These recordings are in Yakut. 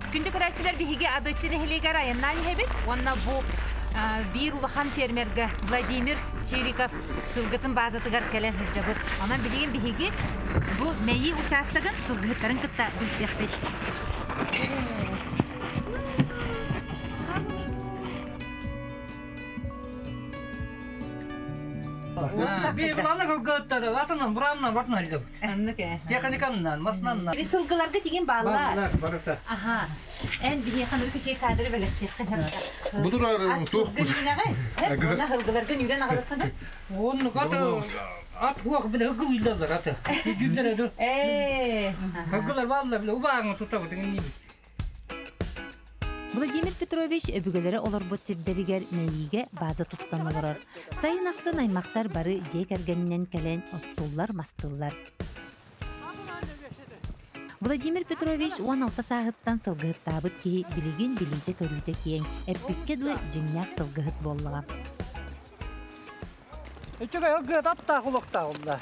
Күндү көрөөччүлэр, биһиги Адыаччы нэһилиэгэр айаннаан иһэбит уонна бу биир улахан фермергэ Владимир Чириков сылгытын баазатыгар кэлэн сылдьабыт. Онон билигин биһиги бу Мэйии учаастагын сылгыһыттарын кытта билсиэхпит. Сылгыларга тигин бааллар. Аха. Эн биһиэхэ ныры кадры бэлэхтиэххин Бу турар туох Уонна сылгыларгын үүрэн аҕалыаххына. Оннук ат хуох биле ыгыл үйлелер аты. Жүллер Ээ. Ыгылар баллар биле убааҥы тутабыт. Владимир Петрович өбүгэлэрэ олорбут сирдэригэр Мэйиигэ бааза туттан олорор. Сайын ахсын аймахтар бары дьиэ кэргэнинэн кэлэн оттуллар-мастыллар. Владимир Петрович 16 сааһыттан сылгыһыттаабыт киһи билигин билиитэ-көрүүтэ киэҥ, эппиккэ дылы дьиҥнээх сылгыһыт буоллаҕа. Үчүгэй ылгыат аттаах улуктаах улла.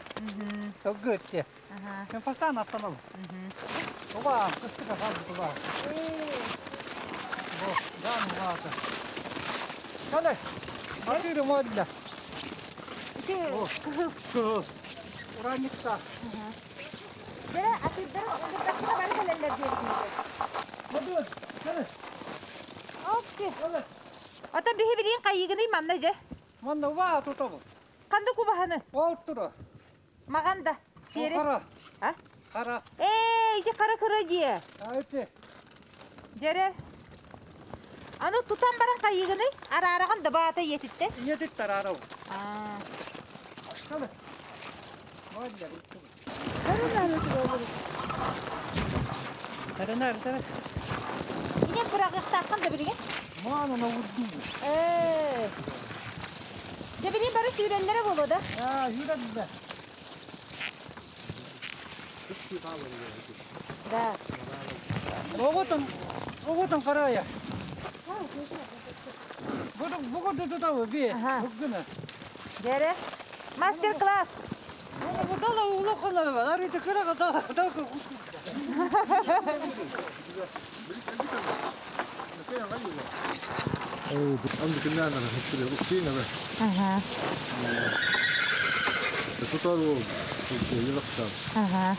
Ылгыат те. Мен пастан аттанал. Оба, кыстыка салды туба. Бо, дан угаата. Кале, атыры модля. Кыз. Ураникта. Дere атырдары ылгыттахха бары кэлэллэр диэбитиҥ. Модут, кале. Окей. Ата биһи билин хайыгыный манна же? Манна уба тутабы. Ханды кубаһаны? Ол тура. Маҕан да. Сиэри. Хара. А? Хара. Ээ, ити хара кыра дьиэ. Айты. Дьэрэ. Аны тутан баран хайыгыный? Араараҕын да баата ийэтиттэ. Ийэтит тараарау. Аа. Кале. Модля. Таранар, таран. Ине быраҕыахтааххын да билигин. Маана на урду. Ээ. Дьэ билигин бары сүүрэллэрэ буолуо да? Аа, юрады. Да. Оҕотун, оҕотун харая. Буду бугу тутабы би. Аха. Бугуна. Дьэрэ. Мастер-класс. Бу дала улаханар бар. Арыты кыра да да. Ага. Ага.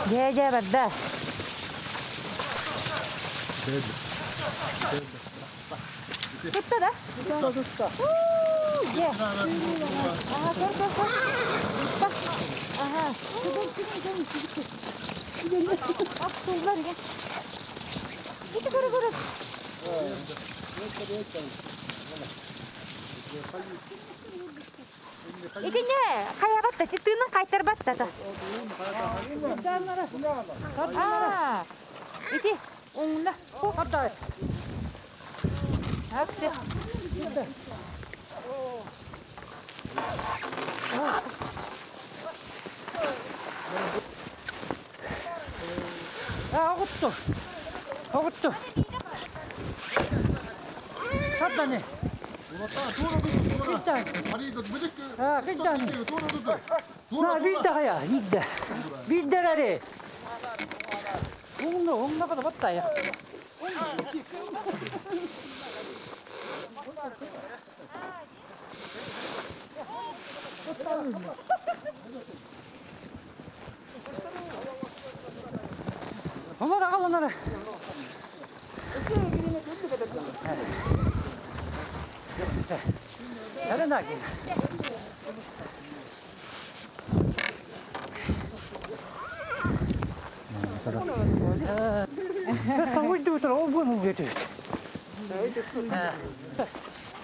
Дьэ, дьэ, барда. Тутта да? Тутта. Дьэ. Ага, көр, көр, көр. Ага. Охсуллар игэ. Ити көрө көрө. Итинне хайабатта, тыынын кайтарбатта та. Аа. Ити уңна. Хаттай. Аксы. Аа, огутту. Огутту. Хаттаны. На, бидда хая, бидда. Бидда раре. Уңна, уңна када баттая. Олар ағаланары. Әрін әкел.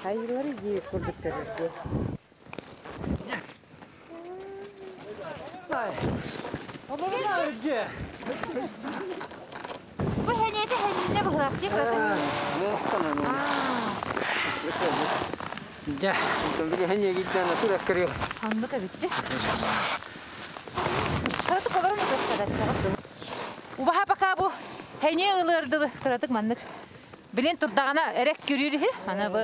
Хайырлары дии курдуктар. Бу хәнете хәнне быһылак дип Дә, Анны кабитте. Караты колорун көстөрөт. Убаха пока бу хәне ылырдылы кыратык маннык. Билен турдагана эрек күрүрү, ана бу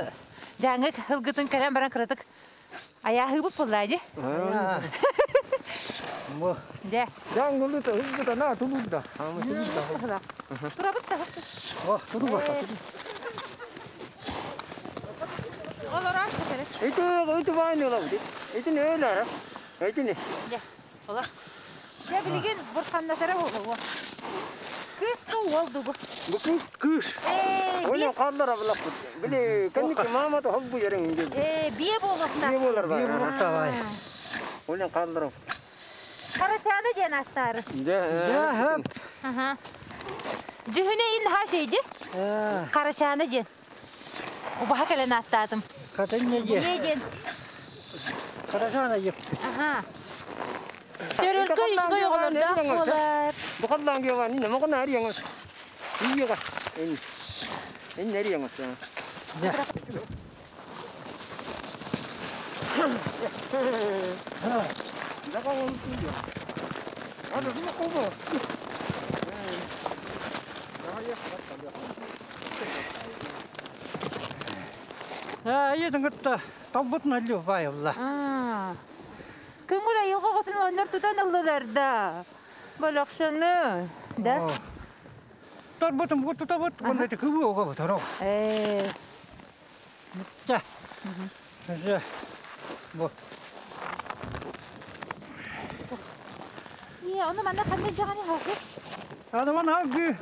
жаңы хылгытын кэлэн баран кыратык. Аяхы бу буллади. Дьэ. Дьаҥ ылбыта на тулуурда. Тулуурда. Турабыт да. О, тулуурда. Олорор сытары. Ити ити баайны ылабыт. Итини өлөрө. Итини. Дьэ, олор. Дьэ, билигин бурханнатара буолуо. Кыыс туу уол дуу бу? Бу кыыс кыыс. Оны қаллара булаппыт. Били кэнники маамата холбу ярың диэн. Бие буолуохтаах. Бие буолар Бие буолуохтаах. Оны қаллара. Харачааны диэн аттаары. Дьэ, хөп. Аха. Дьүһүнэ ин ха şeydi. Харачааны диэн. Убаха кэлэн аттаатым. Хатыння диэн. Бие диэн. Харачааны диэн. Аха. Төрөлкөй үчүгэй оҕолордоох буолар. Бу халлаан киэҕэ нэ моҕон арыйаҥас. Ийэҕэ. Эн эн арыйаҥас. Ийэтин кытта талбытын аллыы баайылла. Көҥүл айылҕа оҕотун оҕонньор тутан ыллылар да. Балахсаны. Да? Тарбытым бу тутабыт, уонна ити кыбыы оҕобут оро. Дьэ. Дьэ. Бу. Ие, ону манна ханна дьаҕаны хаһы? Аны маны алгыы.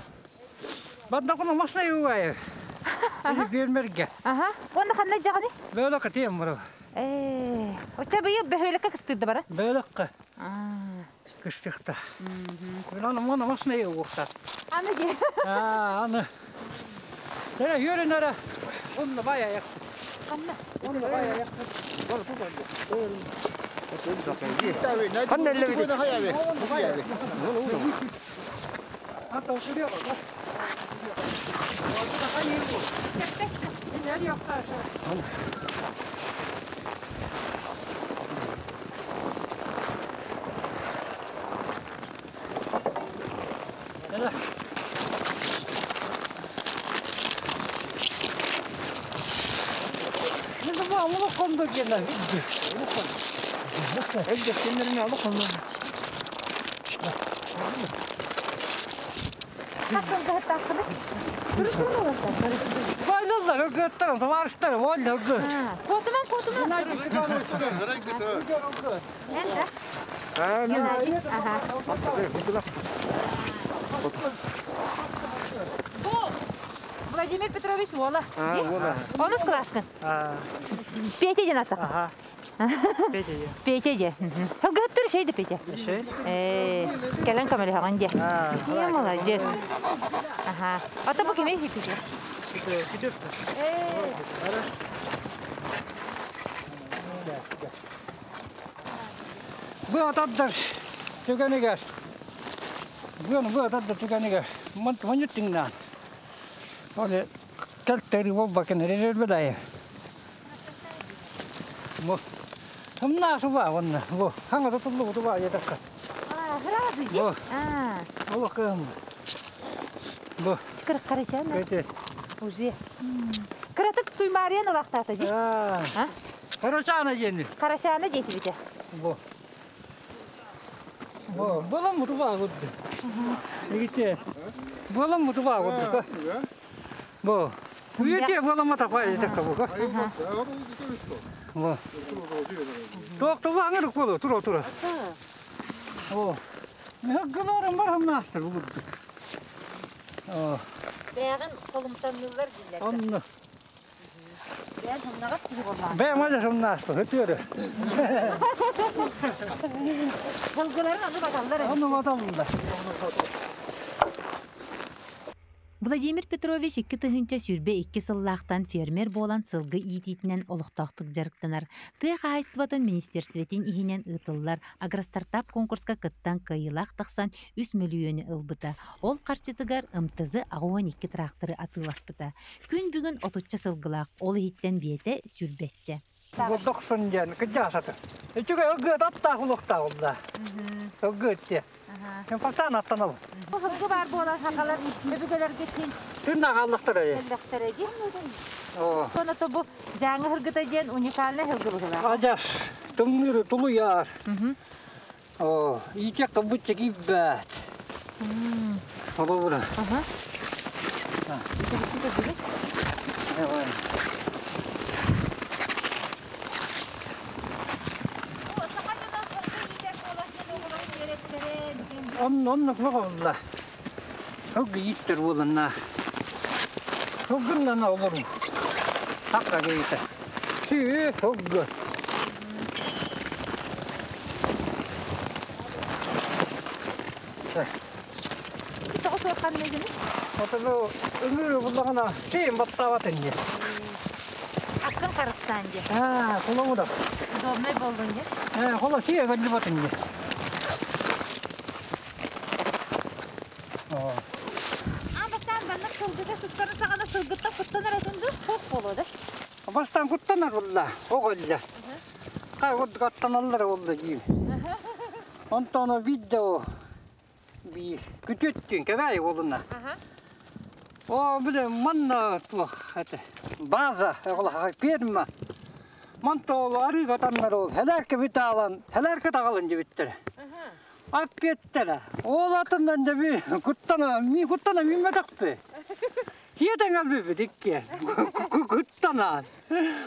Бандакуна масна югай. Биэрмерге. Аха. Уонна ханна дьаҕаны? Бөөлөккө тиэм барар. Оччо быйыл бөһүөлэккэ кыстыырда бара? Бөөлөккө. Кыстыхта. Аны маны масна югукта. Аны дии. Аа, аны. Тэре юрин ара. Онно бая аяк. Ханна? Онно бая аяк. Ханна эллэбит? Ата усурио. Байлалар өгөттөр, товарищтар, ол өгө. Котуман, котуман. Бу Владимир Петрович уола. Онус кылааскын. Петя диэн ата. Аха. Петя диэн. Петя диэн. Ылгыттыр шейди Петя. Шей? Кэлэн көмөлөһөҕүн диэ. Е, молодец. Аха. Ата бу кимей хиппите? Бу атаддар түгэнигэр. Бүгүн бу атаддар түгэнигэр. Манньыт тиҥнаан. Ол кэлтэри буолбаккын эрэрбэдайы. Бу Хымнаа суба онно. Бу хаҥа тутуллубут уба ятакка. Сразу ди. Бу. Ол кым. Бу. Чыкыр карачан. Эти. Уже. Кыратык туймариан ылахтаата ди. Карачана диэн. Карачана диэти бите. Бу. Бу балам мутуба гудды. Игите. Балам мутуба гудды. Бу. Үйете балам атапай ятакка бу. Бу. Тоқ аңыр колу, тура тура. О. Гыларым бар хамнаастыр бу гудды. О. Бэҕин холумтаннылар диллэр. Онно. Бээн хомнаҕас киһи боллаан. Бээн мажа хомнаастыр, өтүөрү. Сылгыларын аны баталлар. Аны баталлар. Владимир Петрович 2022 сыллаахтан фермер буолан сылгы иитиитинэн олохтоохтук дьарыктанар. Тыа хаһаайыстыбатын министерствотын иһинэн ыытыллар агростартап конкурска кыттан кыайыылаах тахсан 3 мөлүйүөнү ылбыта. Ол харчытыгар МТЗ 82 тракторы атыыласпыта. Күн бүгүн отучча сылгылаах, ол иһиттэн биэтэ сүүрбэччэ. Дохсун диэн кыдьаасата. Үчүгэй ылгыат аттаах улуохтаах улла. Ылгыат диэ. Пастаан аттанабын. Бу сылгы баар буолан сахалар өбүгэлэргэ тин Тынна хааллахтара дии. Эллэхтэрэ дии. Соното бу дьааҥы сылгыта диэн уникальнай сылгы быһыылаах. Адьас тымныыры тулуйар. О, иитиэх бучча киирбэт. Холобура. Онно буолла. Хылгы ииттэр буоланна. Хылгыннан олору. Хакка кейте. Сүү хылгы. Отону ыҥыры буллаҕына сиэн баттаабат инни. Аккын харыстаан дии. Аа, холобура. Удобнай буоллун дии. Ээ, холо сиэ кэллибат инни. Аан бастаан маннык сылгыга сыстарын саҕана сылгыттан куттанар этин дуу? Суох буолуо да? Бастаан куттанар булла, оҕолло. Хай курдук аттаналлар буолла диим. Онтон биирдэ о биир күтүөттүүн кэбээйи буолунна. О, били манна туох этэ база оҕолоһо ферма. Манта ол арыыга таннар ол хэлээркэ битаалан, хэлээркэ таҕалын дебиттэрэ. Аппиэттэрэ. Ол атынан да би куттана, ми куттана минметакпы. Хиэтен албиппит икки. Куттанан.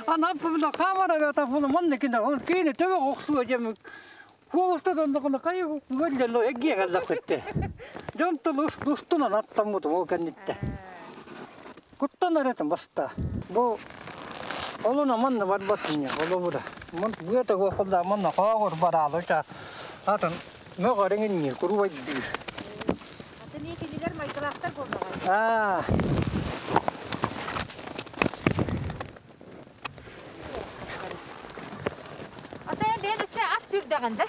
Ана аппыбына камера бата буну манна кине ол кини төбө охсуа дем. Куолустан да кай гөллө эгге галлакытты. Дьон тулус тустунан аттаммытым ол кэнниттэ. Куттанар этим баста. Бу олуна манна барбатын олобура. Мон быата гохолла манна хоогор бараалы та атын мөҕөрүҥ курубай диир. Атын кинилэр майгылаахтар буоллаҕа. Аа. Ата бэйэн өссө ат сүүрдэҕин да?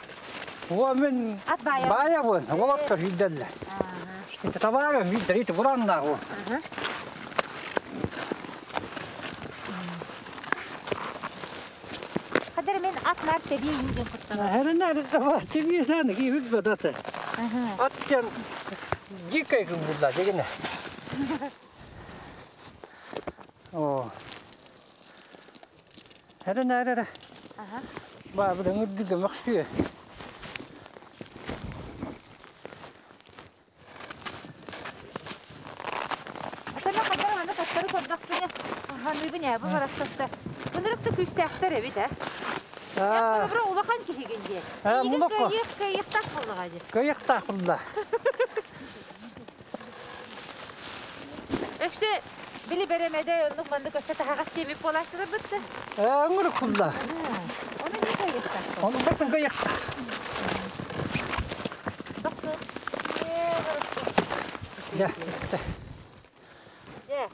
О мен Ат баайа. баайабын, олоттор сүүрдэллэр. Ити табаарым сүүрдэр, ити бураннаах ол. Хадыр мен ат нар тэбиэ иҥден куттанар. Хэрэнэр таба тибиэсээн киһит бадата. Ат диэн дикэй күн булла дегене. О. Хэрэнэр Ба бу ңырдыга махсыа. Атана хадыр аны каттары көрдөхпүнэ ханыыбын ээ бу барахсатта. Ынырыкты күүстээхтэр эбит ээ. Аа, Бу улахан киһигин дии. Аа, Эйигин мулакка. кыайыах кыайыахтаах буоллаҕа дии. кыйыктаах булла. Өссө били бэрэмэдэ оннук маннык өссө таһаҕас тиэмик буолааччылар бытты. Ээ, ыңырык булла. Оны не кыайыахтаах? Оны батын кыйыктаах. Тохтун. Ээ, барахсан. Я. Дьэ.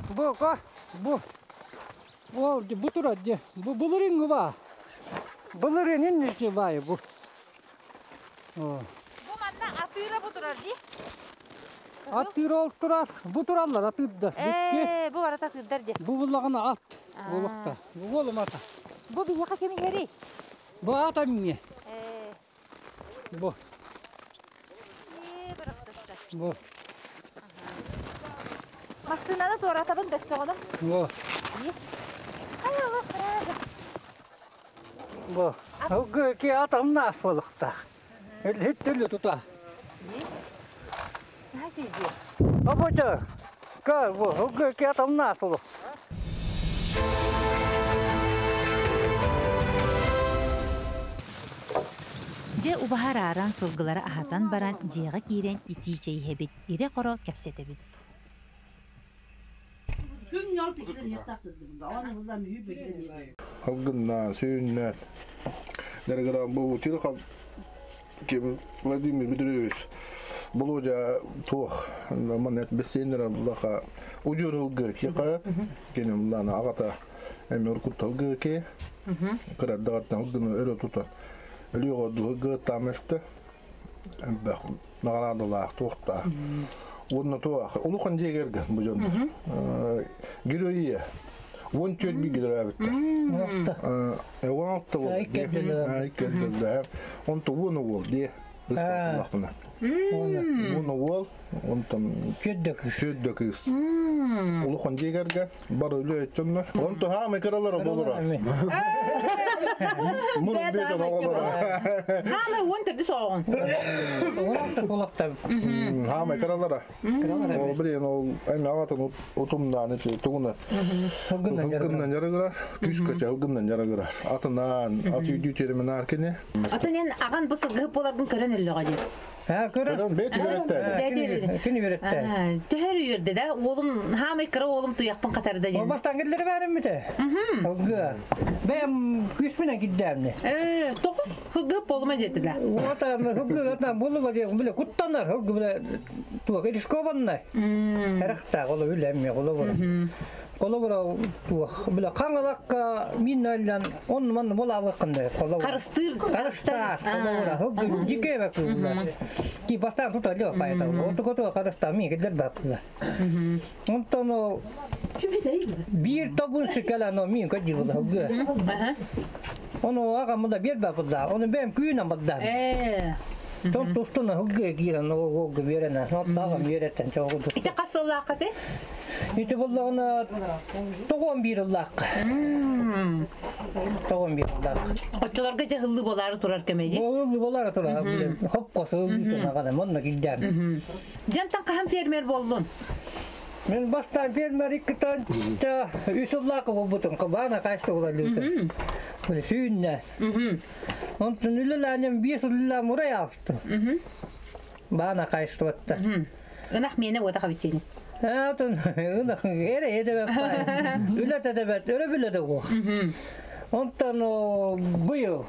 Бу ка бу. Ол бу турар де. Бу булырын ба. Булырын иннisi бай бу. О. Бу манна атыыра бу турар дии. Атыр ол турар. Бу тураллар атырда. Бикки. Ээ, бу барата атыырдар дии. Бу буллагана ат. Булукта. Бу болум ата. Бу биһиэхэ кими иһэрий? Бу ат эмне. Ээ, Бу. ээ, барахсаттар. Бу. Массыынаны туоратабын дөччөҕүнэ. Бу. Ай, олох ыраах. Бу. Ки атамна болукта. Хеттелі тута. Наһаа сүйдүө. Абоча. Ка бу. Ки атамна болук. Дьэ убаһар ааран сылгылары аһатан баран дьиэҕэ киирэн итии чэй иһэбит, ирэ-хоро кэпсэтэбит. Халгынна, сүүннэт. Дәргәрән бу Чириков ким Владимир Петрович Володя туох манна бессеннер булаха ужур киqa кенем лана агата эми уркут ке кыраддагаттан ылгыны өрө тутан өлүгө дылгы таместе бах нагарадалаах туохта уонна туох улухан диэгерге бу дьон героия уон чөт би гидерабитта уон алта бол иккерделер онто уон уол дие. Ыстатылахпына. Уон уол, онтон Түөрдө кыыс. Түөрдө кыыс. Улахан дьиэгэргэ бары үлэ өттөннөр. Онтон хаамай кыралара болура. Мурун бетон оҕолоро. Хаамай уон төрдүс оҕоҕун. Улахта улахта. Хаамай кыралара. Ол билин ол эми аҕатын утумнаан ити тугуна Ылгыннан жарыгырар, күс көчө ылгыннан жарыгырар. Атынан, ат үйдүү теременар кини. Атын эн аҕан бу сылгыһыт буоларгын көрөн өллөҕө дии. Ha көрөн. Көрөн бэйт үөрэттээде. Бэйт үөрдэ. Күн үөрэттээ. Төһөр үөрдэ да, уолум хаамай кыра уолум туйахпын хатарда диэн. Бастан киллери бәрім бите. Ылгы. Бэйэм күспүнэн киддээмни. Э, тоҕо Хылгы болума диэтилэр. Уота хылгы отна болума диye биле куттанар хылгы биле туох рискованный. Харахта коло биле коло бура. Коло бура туох биле каңалакка мин аллан он ман бола алыккында коло. Харыстыр. Харыстар коло бура хылгы дикей бак. Ки бастан тута лё пайта. Оту кото харыста ми кедер бапла. Онтон биир тобун сикала мин көдү хылгы. Ону аҕам да биэрбэ булда. Ону бэйэм күүнэн булда. Тон тустуна хылгы киирэн оҕо биэрэнэ. Аҕам биэрэттэн чоҕуду. Ити хас сыллааххыты? Ити буллаҕына тоҕон биир ыллаахха. Тоҕон биир ыллаахха. Оччолорго дьэ һыллыы буолаары турар кэмэ дии. Ыллыы буолаары турар. Хопко сыллыы аҕана манна килдээм. Дьантан хаһан фермер буоллун? Мен бастаан фермер иккитэн үс ыллаахха буолбутум. Баана кайсы буолаллыытым. Сүүннэ. Онтон үлэлээнем биэс үлэлээн мурай аастым. Баана кайсыбатта. Ынах миэнэ уота хабитсиини. Атын ынах эре эдебет Үлэтэ дебет, өрө биле де уох. Онтон быйыл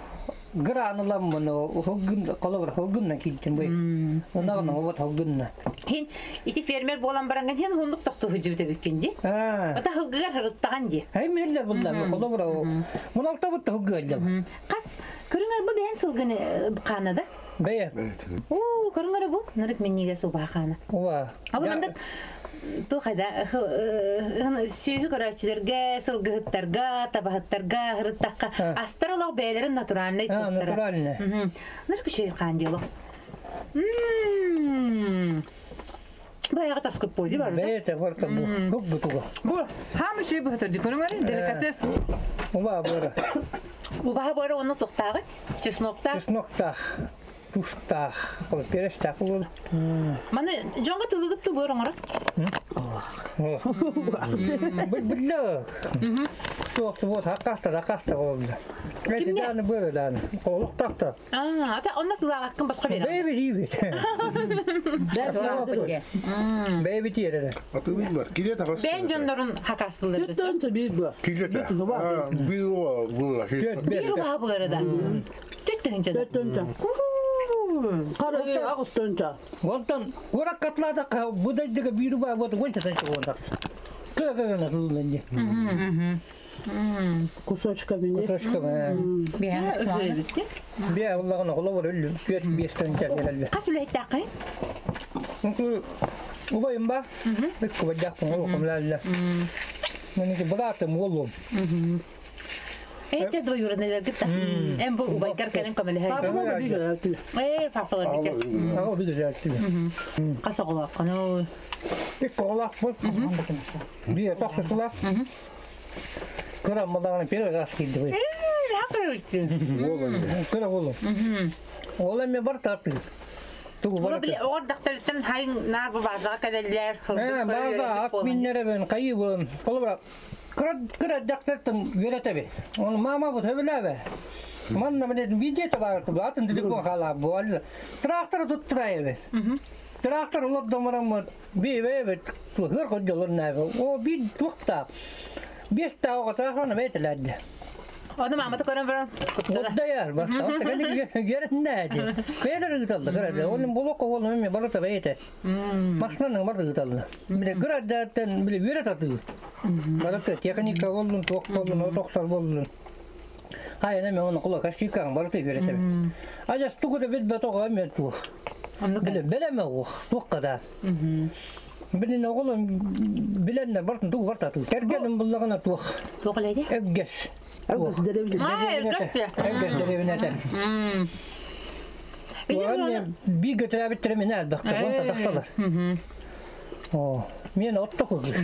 гран ыламмын хылгын колобур хылгынна киирдим бый. Ынагына обот хылгынна. Хин ити фермер буолан баранган хин хундук тохту хыжыбыта бүккен ди. Ата хылгыгар хырыттаган ди. Хай миллер булла колобур. Муналта бутта хылгы Кас көрүңөр бу бэйэн сылгыны каана да? Бэйэ. Оо, көрүңөр бу нарык минниге субаа хаана. Ова. Ал мандык тухайда сүйү көрөөчүлөргө, сылгыһыттарга, табаһыттарга, хырыттакка астар олох бэйэлэрин натуральный туттара. Натуральный. Нарык үчүй хаан диэло. Баягы таскып бойду бар. Бэйэтэ барта бу. Хылгы туга. Бу хаам үчүй быһытыр ди көрүңөр деликатес. Уба бара. Убаһа бара онно тохтаагы, чесноктаах. Чесноктаах. Туштаах, ол перестаах ол. Маны жоңго тылыгыт ту бөр оңоро. Билле. Туох вот хаккахта хаккахта болду. Кимне бөрөлөн. Колуктакта. Аа, ата онно тылагаккын башка берем. Бэби диби. Бэби тиерere. Атылыйлар. Киле тагас. Бен жоннорун хакасылыр. Түттөнчө бир бу. Килете. Бир бу. Бир бу бу да. Түттүнчө. Түттөнчө. Кара агыстонча. Онтон курак катлада будайдыга бир ба вот гонча танча гонда. Кыра кыра на тулланди. Кусочками. Кусочками. Бия Аллахына холобор өллү. Пет бестен чагелеле. Кас үлэйттакы? Мунку убайым ба. Бик бajak кун кумлалла. Меники братым олум. Эте двоюродныйлар гытта. Эм бу убайгар кэлэн көмөлөһөр. Папа биге. Э, папалар биге. Аа, биге жакты. Кас оголак кону. Бик оголак бу. Бие тохтулак. Кыра мадаганы первый раз килди бу. Э, ракыр. Кыра болу. Ола ме бар таты. Тугу бар. Биле ордактарыттан хайын нар бу базага кэлеллер. Э, база ат миннере бен кайыбын. Колобра кыра кыра дактартан үйрөтөбү. Оны мама бу төбөлөбү. Манна менен видео табарты, атын телефон хала бу. Трактор туттурайбы. Трактор улап домарам би бе хыр кожолор набы. О би тукта. Бес тауга тракторны бетеләде. Оны маматы көрөн баран. Отдаяр башта. Гернәде. Кәдер гыталды, кәдер. Оның болок олны мен барата бейте. Машинаның барды гыталды. Биле градаттан биле верет аты. Барата техника болдун, ток болдун, токсар болдун. Ай, мен оны кула кашикан барата верет. Ажа стугуда бит батога мен ту. Биле белеме ох, токкада. Билин оголум биленне бартын тугу бартаты. Кергеним буллагана тух. Тух леди? Эггес. Эггес деревне. Ай, эггес. Эггес деревнетен. Би көтөрәбиттер мен әлбәхтә, онта тахсалар. О, мен отто кыз.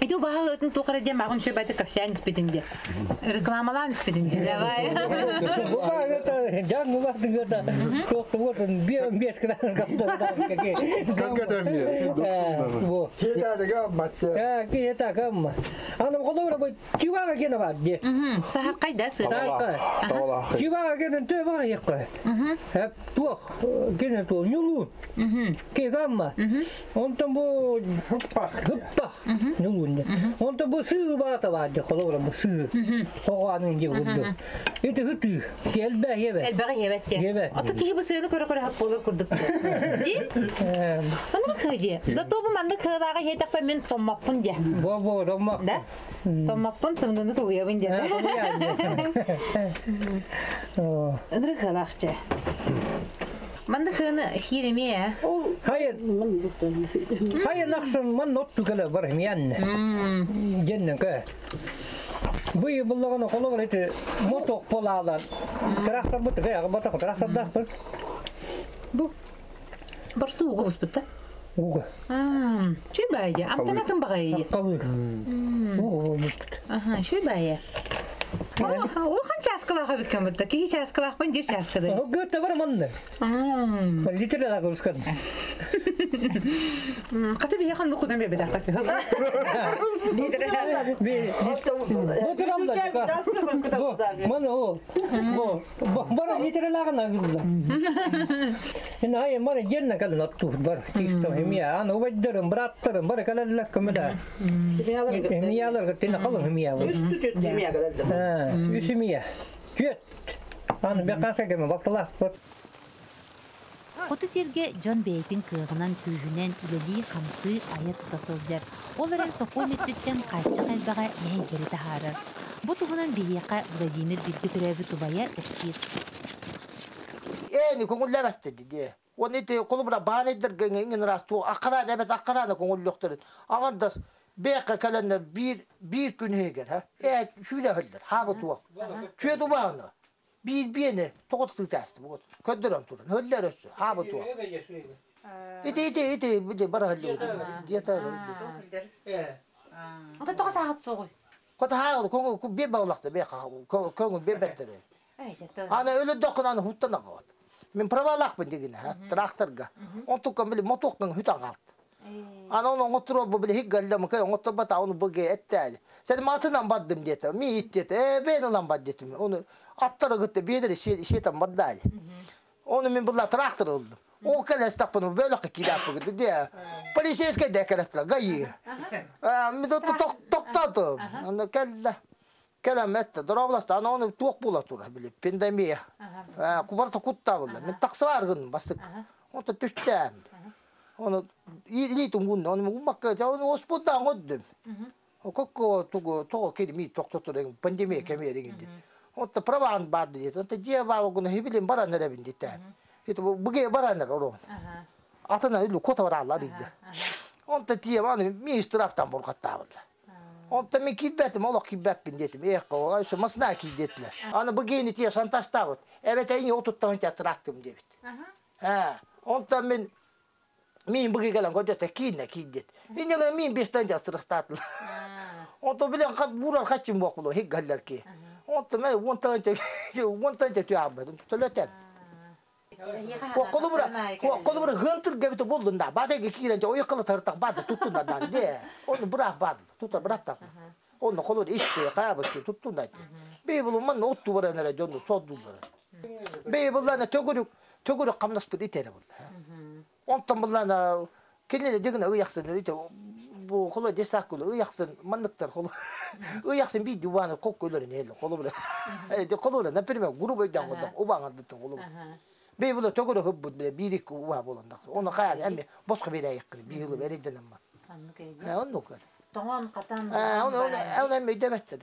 Иду баһа ытын туқара дем агын шөй байды капсян испетинде. Рекламалан испетинде. Давай. Бу багата жан бу бакты гата. Тохты вот бе бе кран капта. Калгатам Бу. Кетадыга матты. Ха, кета кам. Аны колора бу тибага кена бар де. Сахар кайда сы? Тавала. Тибага кена тө бар якка. Хеп тух кена ту нюлу. Ке гамма. Онтон бу Хыппах. хыппах нюлу. Онтон бу сыы баата бар де колора бу сыы. Хоганын же гудду. Ити хыты келбе ебе. Элбәгә ебәт те. Ебәт. Ата киһи бу сыны көрө көрө хап болор курдук. Ди? Аныр кыди. Зато бу манды кыдага хетак мен томмаппын де. Бо бо ромак. Да? Томмаппын тымдыны тулуябын де. Аныр кылакчы. Манды кыны хиреме. Хайыр. Хайыр нақсын ман нот түгеле бар хмиянне. Геннен кэ. Бу буллаган коло бар ити моток полалар. Трактор бут гэ бата трактор да бар. Бу Барсту угу буспутта. Уга. Чүй байы. Амтанатын багайы. Калы. Угу бут. Аха, чүй байы. Улахан часкалаха биккен бутта. Кихи часкалахпын дир часкады. Гөттө бар манны. Литр да көрүскөн. Каты бие ханды кудан бе бедак. Мана о. Бо. Бар литр лаган агылла. Ин ай мана jenna калын отту бар. Тистом хемия. Аны убайдырым, браттырым, бар калаллар көмөдө. Хемиялар тена калын хемия. Үсүмия. Түөт. Аны бекка кеме бакталар. Хоту сирге Джон Бейтин кыгынан күүһүнэн үлелии хамсыы айа тута сылдьар. Ол эрэн сокуон өттүттэн хааччах элбэҕэ мэһэйдэри таһаарар. Бу туһунан биһиэхэ Владимир бииргэ төрөөбүт убайа кэпсиир. Эни көңүллэбэс диди. Оны ити колубура баанайдар геңин рас ту акара дебет акараны көңүллөктөр. Агандас бэкка каленнер бир бир күн хегер ха. Э шүле хыллар хабы туак. Чүе дубаны. Бир биене тогот тытасты бу. Көддөрөн туран. Хыллар өссө хабы туак. Ити ити ити бу бара хыллы. Диета. Ата тоҕо саҕат суоҕуй. Кота ха көңүл бе баулакты бэкка көңүл бе беттер. Ана өлө докун аны хуттан агат. Мен правалакпын деген ха тракторга. Онтукка били мотоккан хүтан калды. Ана оны оңоттуруп бу били хиггаллам кай оңоттуп бата оны буге этти. Сен матынан баддым дете. Ми ит дете. Э бен улан бад детим. Оны аттары гытты бедери шетан баддай. Оны мен була трактор алдым. О келес таппын бөлөк кидап гыды де. Полицейский декереттла гайы. Мен токтотум. Аны келле. Келем этти. Доробласта ана оны туок була тура били. Пандемия. Кубарта кутта була. Мен таксы баргын бастык. Онто түштәм. Оны илитум гунна, оны умакка, оны осподан годдум. Кокко тугу того кири ми токтотор пандемия кемерин ди. Онто праван барды дит. Онто же бар гуна хибилин баран эребин дит. Ит буге баранер оро. Атына үлү кота баралар иди. Онто тие аны ми штрафтан бургаттабыл. Онто мен киббетим, олох киббеппин детим. Эх, ой, масна кидетлер. Аны бугени тие шанташтабыт. Эбет эйни отуттан трактым дебит. Ха, онто мен Мин буги кэлэн көдөтө киинне киидет. Инне мин бестен жастырыстаатыл. Онто билен кат бурар хачым бокулу хиггаллар ки. Онто мен онтанча онтанча түйабы. Төлөтөм. Колубура колубура хынтыр кебите болдун да. Бадеге кииренче ойкылы тартак бады туттун да де. Оны бурак бады. Тутар бурак так. Оны колубура ишти каябы туттун да. Бей булу ман отту баранара жону соддулар. Бей буллана төгүрүк төгүрүк камнаспыт итере булла. Онтон буллана киниле дегин ыяхсын ите бу холо десак кулу ыяхсын манныктар холо ыяхсын би дубаны кок көлөрүн эл холо буле э холо например грубо жангода убаңардытын холо бей було төгөрө хыббут биле бирик уба болондак оны каян эми боско берейик кыр бийылы берейден амма онну кыл Тоҥон катан. Оны оны эми дебеттер.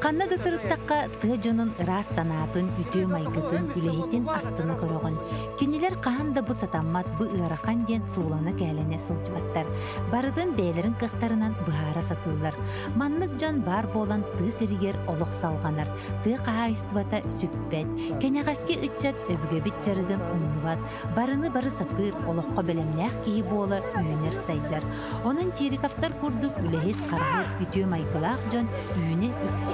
Ханна да сырыттахха тыа дьонун ыраас санаатын, үтүө майгытын, үлэһитин астына көрөҕүн. Кинилэр хаһан да бу сатаммат, бу ыарахан диэн суулана-кээлэнэ сылдьыбаттар. Барытын бэйэлэрин кыахтарынан быһаара сатыыллар. Маннык дьон баар буолан тыа сиригэр олох салҕанар, тыа хаһаайыстыбата сүппэт. Кэнэҕэски ыччат өбүгэбит дьарыгын умнубат, барыны бары сатыыр, олоххо бэлэмнээх киһи буола үүнэр-сайдар. Онон Чириковтар курдук үлэһит, харыһыт, үтүө майгылаах дьон үүнэ үксүү.